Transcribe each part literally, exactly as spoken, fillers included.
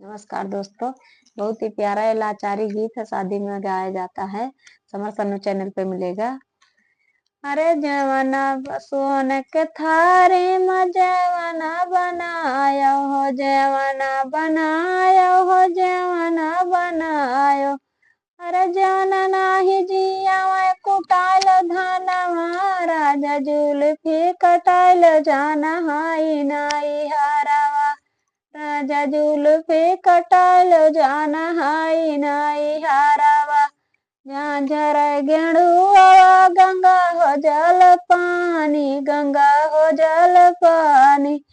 नमस्कार दोस्तों, बहुत ही प्यारा ये लाचारी गीत है, शादी में गाया जाता है, समर सन्नू चैनल पे मिलेगा। अरे जवना ब-, सोन के थारी में जवना बनायो हो, जवना बनायो हो, जवना बनायो। अरे जवना नाही जिया वै कुटाइल धनवा, राजा जुल्फी कटाइल जाना हाई नाई हारवा। राजा जुल्फी कटाइल जाना हाई नाई हारवा। झांझर गेड़ुआ गंगा हो जल पानी, गंगा हो जल पानी।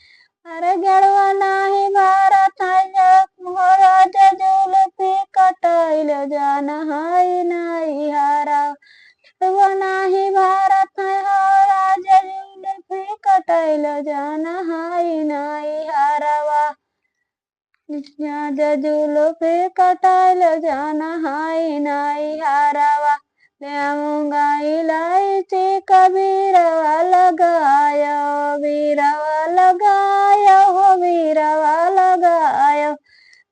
अरे गेड़ुआ नाही भारत है जब हो राजा जुल्फी कटाइल जाना हाई नाई हारा। गेड़ुआ नाही भारत है हो राजा जुल्फी कटाइल जाना हाई नाई हारवा। राजा जुल्फी कटाइल जाना हाई नाई हारवा। ले आऊंगा इलायची का बीरवा लगायो, बीरवा लगायो हो बीरवा लगायो।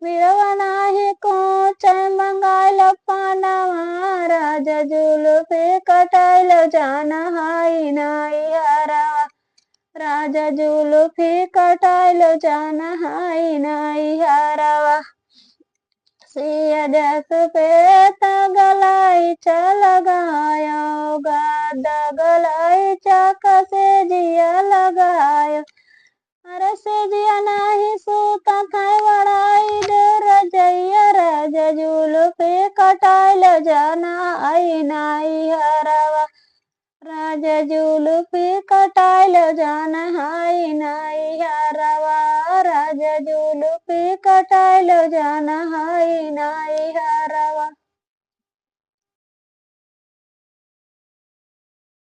बीरवा नाही कोचे मंगाइल पानवा, राजा जुल्फी कटाइल जाना हाई नाई हारवा। राजा जुल्फी कटाइल जाना हाई नाई हारवा। सिया जस पे त गलाइचा लगायो, गाद गलाइचा कसे जिया लगायो। अरे से जिया नाही सूता थाई बड़ाई दे रजैया, राजा जुल्फी कटाइल जाना हाई नाई हारवा। राजा जुल्फी कटाइल जाना हाई नाई हारवा, राजा जुल्फी कटाइल जाना हाई नाई